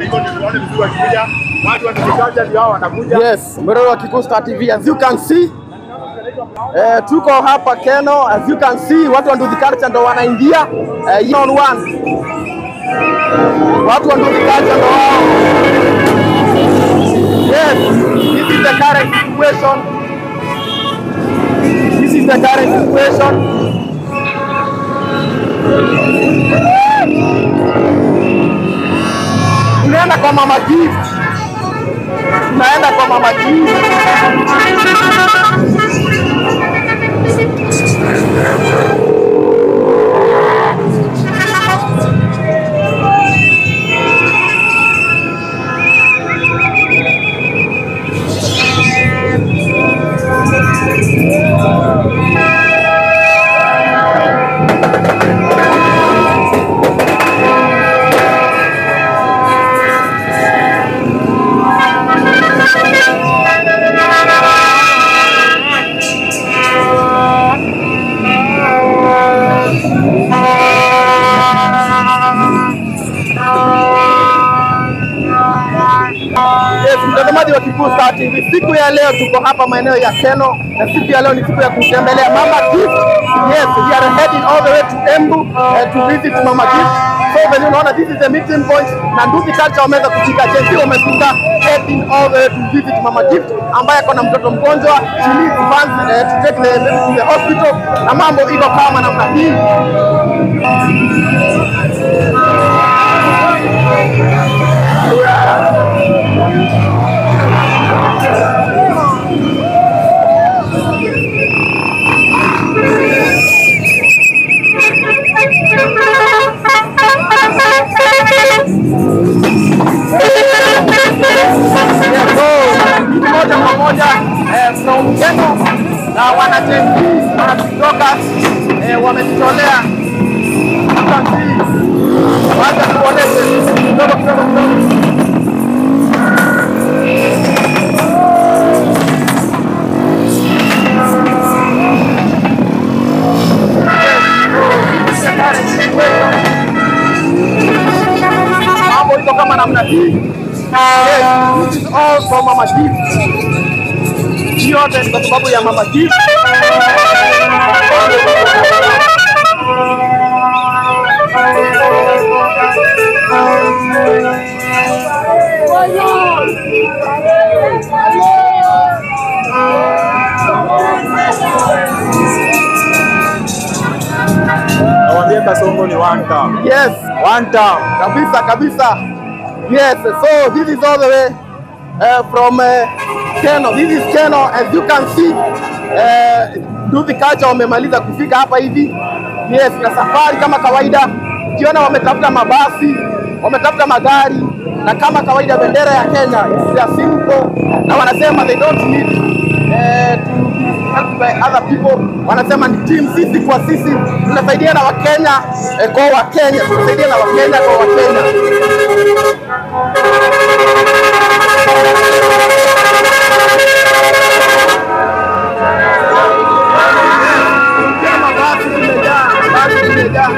hivyo ndio tuone vizuri wakikuja. Watu wa Nduthi Culture ndio hao wanakuja. Yes, Mweroro wa Kikuyu Star TV, as you can see, tuko hapa Keno, as you can see, watu wa Nduthi Culture ndo wanaingia on one. Watu wa Nduthi Culture ndo wao. Yes, this is the current situation. This is the current situation. Tunaenda kwa Mama Gift. Tunaenda kwa Mama Gift. Mtazamaji wa Kikuyu Star TV, siku ya leo tuko hapa maeneo ya Keno na siku ya leo ni siku ya kutembelea Mama Gift. Yes, we are heading all the way to Embu to visit Mama Gift. So when unaona this is the meeting point na Nduthi Culture wameweza kufika, Gen Z wamefika, heading all the way to visit Mama Gift ambaye ako na mtoto mgonjwa. She needs funds to take the baby to the hospital na mambo iko kama namna hii. Moja kwa moja from Keno na wana Gen Z na TikTokers wamejitolea. Wacha tuoneshe kidogo kidogo kidogo. Mambo iko kama namna hii. Yes, this is all for Mama Gift. Yote ni kwa sababu ya Mama Gift. Nawaambia Kasongo ni one time. Yes, one time. Kabisa kabisa. Yes, so this is all the way from Keno. This is Keno, as you can see. Nduthi Culture wamemaliza kufika hapa hivi. Yes, na safari kama kawaida. Ukiona wametafuta mabasi, wametafuta magari, na kama kawaida bendera ya Kenya is a simple, na wanasema they don't need to be helped by other people. Wanasema ni team, sisi kwa sisi tunasaidia na Wakenya kwa Wakenya, tunasaidia na Wakenya kwa Wakenya. Basi zimejaa, basi zimejaa.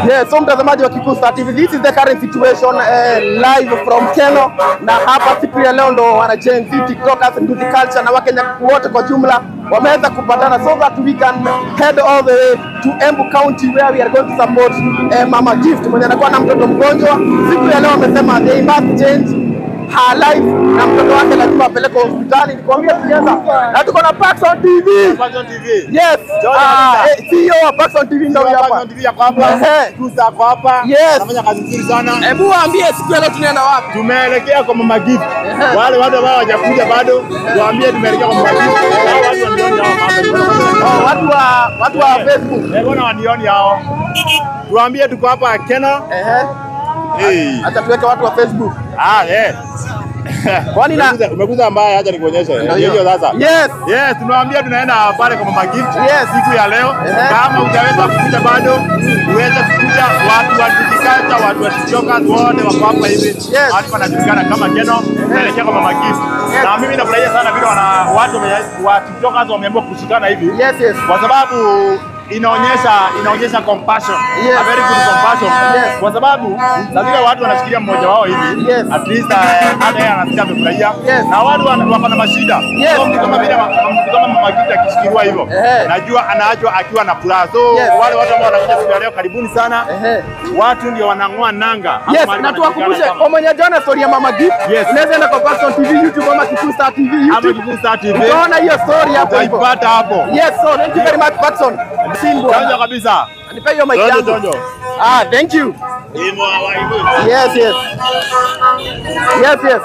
Yeah, so mtazamaji wa Kikuyu Star TV, this is the current situation live from Keno, na hapa siku ya leo ndo wana Gen Z, TikTokers, Nduthi Culture na Wakenya wote kwa jumla wameweza kupatana so that we can head all the way to Embu County where we are going to support Mama Gift mwenye anakuwa na mtoto mgonjwa. Siku ya leo wamesema they must change her life na mtoto wake lazima apelekwe hospitali. Nikwambia tulianza na tuko na Paxson TV. Paxson TV. Yes. CEO wa Paxson TV ndio hapa. Paxson TV yako hapa. Kusa yako hapa. Yes. Anafanya kazi nzuri sana. Hebu waambie siku ya leo tunaenda wapi? Tumeelekea kwa Mama Gift. Wale watu ambao hawajakuja bado, tuwaambie tumeelekea kwa Mama Gift. Watu wanioni hao. Watu wa Facebook. Eh, bona wanioni hao. Tuwaambie tuko hapa Keno. Hey. Acha tuweke watu wa Facebook. Ah, eh. Kwani na umekuza mbaya, acha nikuonyeshe. Hiyo sasa. Yes. Yes, tunawaambia tunaenda pale kwa Mama Gift. Yes. Siku ya leo. Kama hujaweza kukuja bado, uweze kukuja. Watu wa Nduthi Culture, watu wa TikTokers wote wako hapa hivi. Yes. Watu wanajulikana kama Keno, tunaelekea kwa Mama Gift. Na mimi nafurahia sana vile wana watu wa TikTokers wameamua kushikana hivi. Yes, yes. Kwa sababu Inaonyesha compassion. Yes. A very good compassion. Yes. Kwa sababu saa zile watu wanashikilia mmoja wao hivi. Yes. At least hata yeye anasikia amefurahia. Yes. Na watu wako na mashida. Yes. So mtu kama vile mtu kama Mama Gift akishikiliwa hivyo, najua anaachwa akiwa na furaha. So Yes. wale watu ambao wanakuja siku ya leo, karibuni sana. Watu ndio wanang'oa nanga. Hapo Yes, mahali na tuwakumbushe wanajulikana kwa mwenye hajaona story ya Mama Gift, Yes. unaweza enda kwa Paxson TV YouTube ama Kikuyu Star TV Ama YouTube. Kikuyu Star TV. Utaona hiyo story hapo hivyo. Utaipata hapo. Yes, so thank you very much Paxson. Simbo. Chonjo kabisa. Nipe hiyo mic Chonjo, yangu. chonjo. Ah, thank you. Yes, yes. Yes, yes.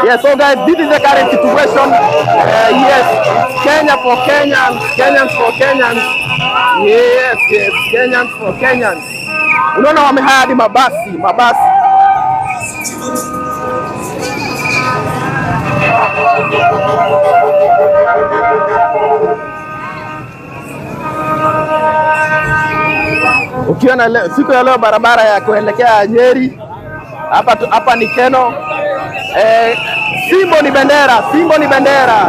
Yes, so guys, this is the current situation. Yes, Kenya for Kenyans, Kenyans for Kenyans. Yes, yes, Kenyans for Kenyans. Unaona wamehaya hadi mabasi, mabasi. Ukiona leo, siku ya leo barabara ya kuelekea Nyeri hapa hapa ni Keno. Simbo ni bendera, Simbo ni bendera.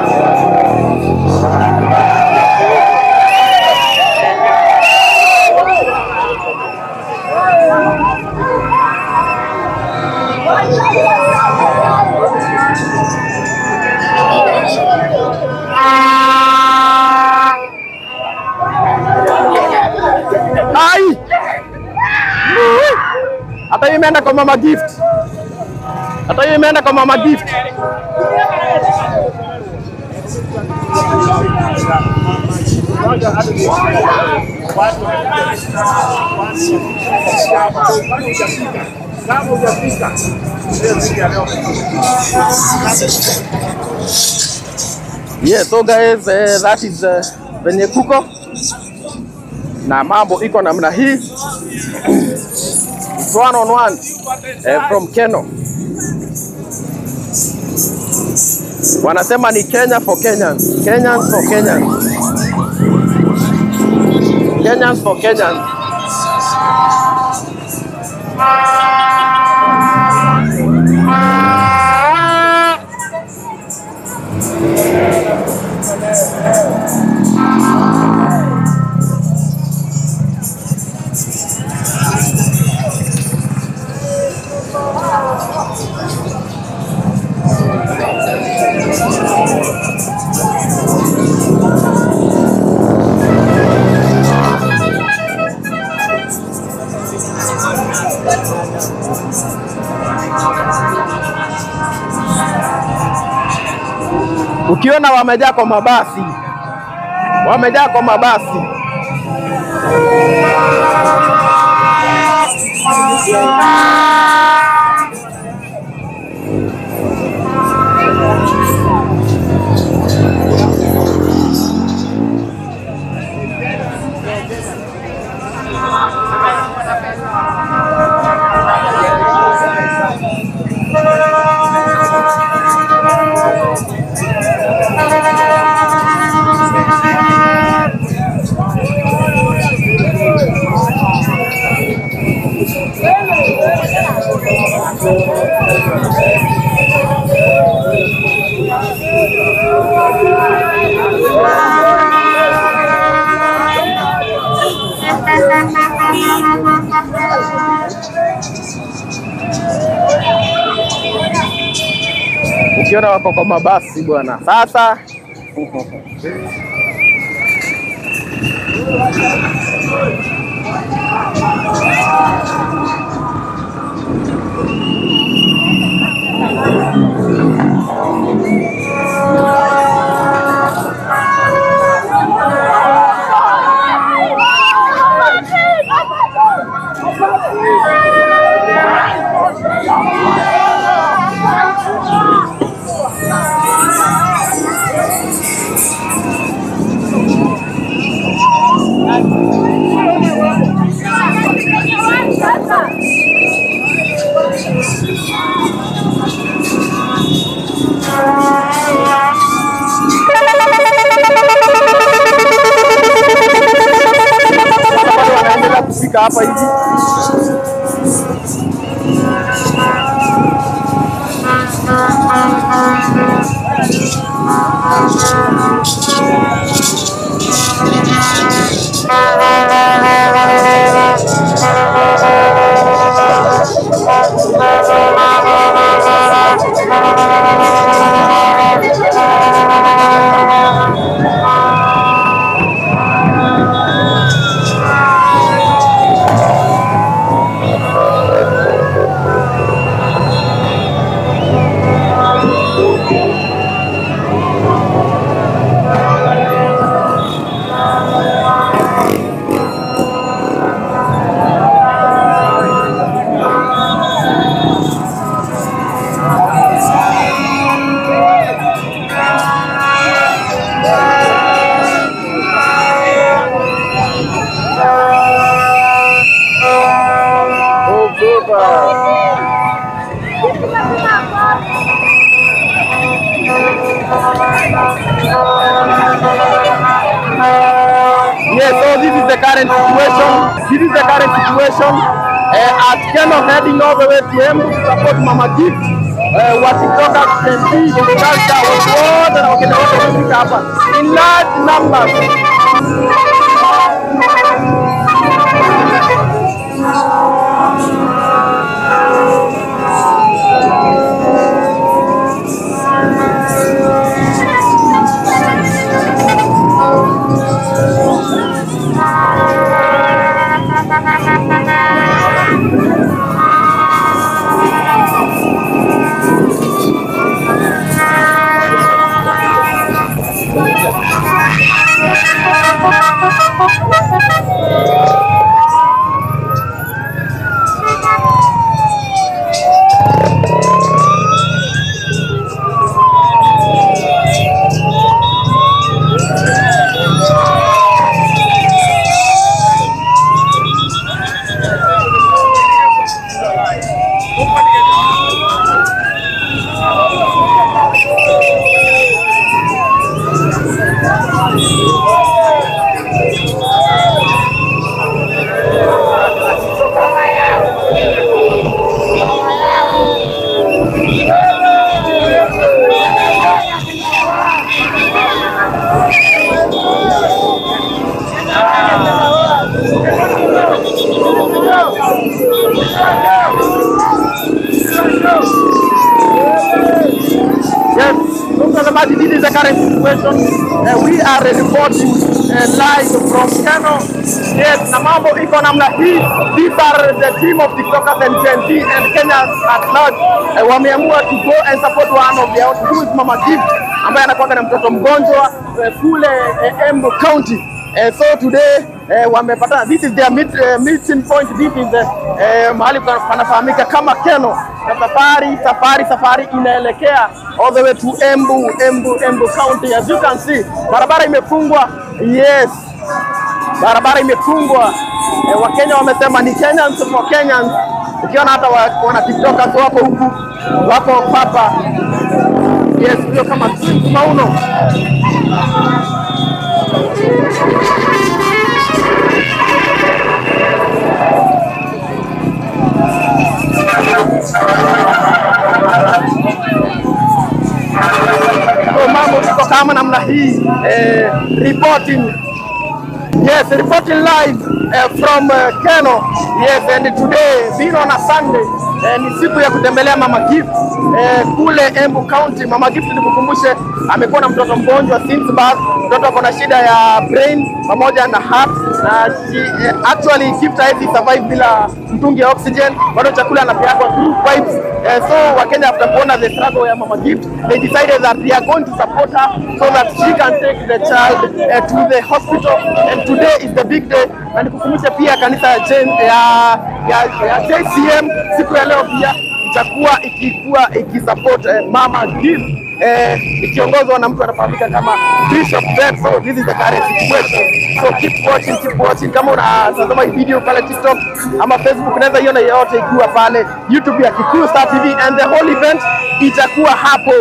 Ai! Hata hiyo imeenda kwa Mama Gift. Hata hiyo imeenda kwa Mama Gift. Yeah, so guys, that is venye kuko na mambo iko namna hii. It's one on one from Keno. Wanasema ni Kenya for Kenyans, Kenyans for Kenyans, Kenyans for Kenyans. Ukiona wamejaa kwa mabasi, wamejaa kwa mabasi. Ukiona wako kwa mabasi bwana. Sasa wanaendelea kufika hapa hivi. Yes, so this is the current situation. This is the current situation at Kenol, heading all the way to Embu to support Mama Gift. Wakitoka Gen Z, culture, watu wote na Wakenya wote wamefika hapa in large numbers. Yes, mtazamaji, this is the current situation. We are reporting live from Kenol. Yes, na mambo iko namna hii. These are the team of TikTokers and Gen Z and Kenyans at large. Wameamua to go and support one of their own, who is Mama Gift, ambaye anakuwa na mtoto mgonjwa kule Embu County. So today wamepatana. This is their meeting point. This is mahali panafahamika kama Kenol. Na safari inaelekea all the way to Embu County. As you can see, barabara imefungwa. Yes, barabara imefungwa. Wakenya wamesema ni Kenyans for Kenyans. Ukiona hata wana TikTokers wako huku, wako papa. Yes, hiyo kama Twins Mauno. So mambo iko kama namna hii. Reporting. Yes, reporting live from Kenol. Yes, and today being on a Sunday, ni siku ya kutembelea Mama Gift kule Embu County. Mama Gift, nikukumbushe, amekuwa na mtoto mgonjwa since birth. Mtoto ako na shida ya brain pamoja na heart, na she, actually Gift haizi survive bila mtungi ya oxygen. Bado chakula anapewa through pipes. So Wakenya, after kuona the struggle ya Mama Gift, they decided that they are going to support her so that she can take the child to the hospital. And today is the big day. Na nikukumbushe pia kanisa ya JCM siku ya leo pia itakuwa ikisupport Mama Gift, ikiongozwa na mtu anafahamika kama Bishop Ben. So this is the current situation. So keep watching, keep watching. Kama unatazama hii video pale TikTok ama Facebook, unaweza iona yote ikiwa pale YouTube ya Kikuyu Star TV, and the whole event itakuwa hapo.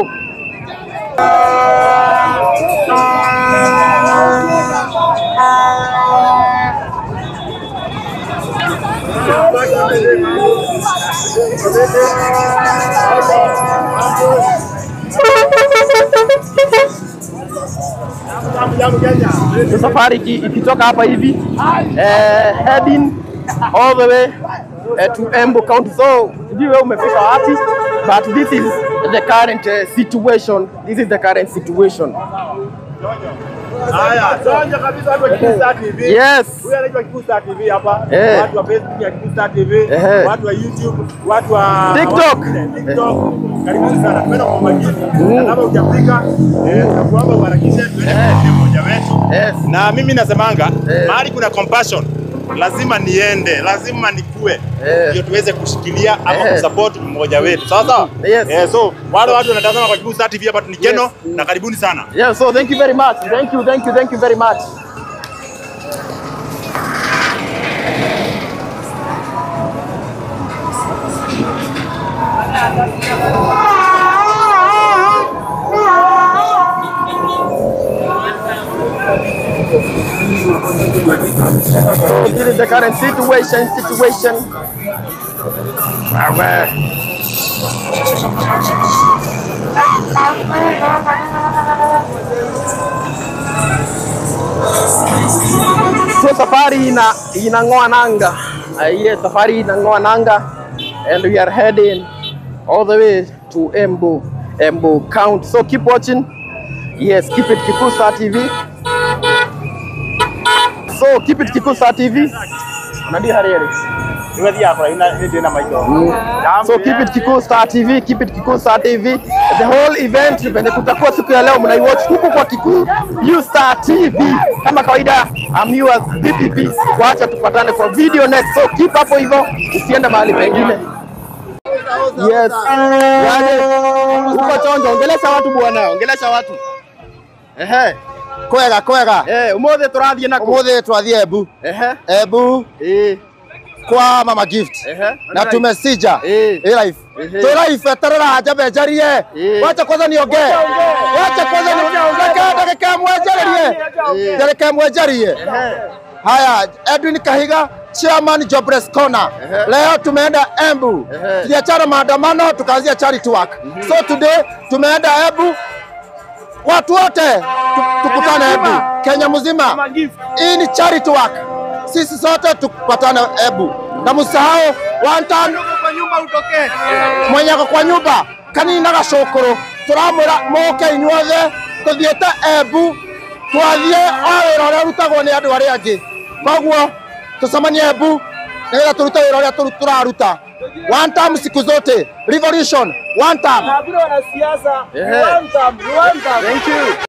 So safari ikitoka hapa hivi heading all the way to Embu County. So sijui wewe umefika wapi, but this is the current situation. This is the current situation. Haya, sonja kabisa watu wa Kikuyu Star TV. Yes. Huyu anaitwa Kikuyu Star TV hapa. Watu wa Facebook ya Kikuyu Star TV, watu wa YouTube, watu wa TikTok. TikTok. Karibuni sana. Tumeenda kwa majini. Na kama hujafika, tunakuomba uharakishe tuende kwa mmoja wetu. Yes. Na mimi nasemanga, mahali kuna compassion lazima niende, lazima nikue ndio tuweze kushikilia ama kusupport mmoja wetu. Sawa sawa? Yes. So wale watu wanatazama kwa Kikuyu Star TV hapa ni Keno na karibuni sana. Yeah, so thank you very much. Thank you, thank you, thank you very much. So this is the current situation. So safari inang'oa nanga. Yes, safari inang'oa nanga, and we are heading all the way to Embu County. So keep watching. Yes, keep it Kikuyu Star TV. So keep it Kikuyu Star TV. So keep it Kikuyu Star TV, keep it Kikuyu Star TV. The whole event venye kutakuwa siku ya leo mnaiwatch huku kwa Kikuyu Star TV. Kama kawaida, I'm yours DPP. Wacha tupatane kwa video next. So keep hapo hivyo, usiende mahali pengine. Yes. Yaani uko chonjo, ongelesha watu bwana, ongelesha watu. Ehe. Kwega kwega. Umuthi turathie naku. Umuthi twathie Embu. Ehe. Embu. Kwa Mama Gift. Na tumesija. Life. Tu life eterera njambe njarie. Wacha kwanza niongee. Wacha kwanza niongee. Dakika mwenjarie. Dakika mwenjarie. Haya, Edwin Kahiga, Chairman Jobless Corner. Leo tumeenda Embu. Tuliachana maandamano tukaanzia charity work. So today tumeenda Embu. Watu wote tukutane Embu, Kenya mzima. Hii ni charity work. Sisi sote tukupatane Embu. Na msahau one time kwa nyumba utokee. Mwenye ako kwa nyumba kanini na gacukuru turamwira moke inyuothe tuthiete Embu twathie o wĩra ũrĩa ũrutagwo nĩ andũ arĩa angĩ. Koguo tucemanie Embu nĩgetha turute wĩra ũrĩa tũraruta. One time siku zote, revolution, one time. Hakuna wanasiasa, one time, one time. Thank you.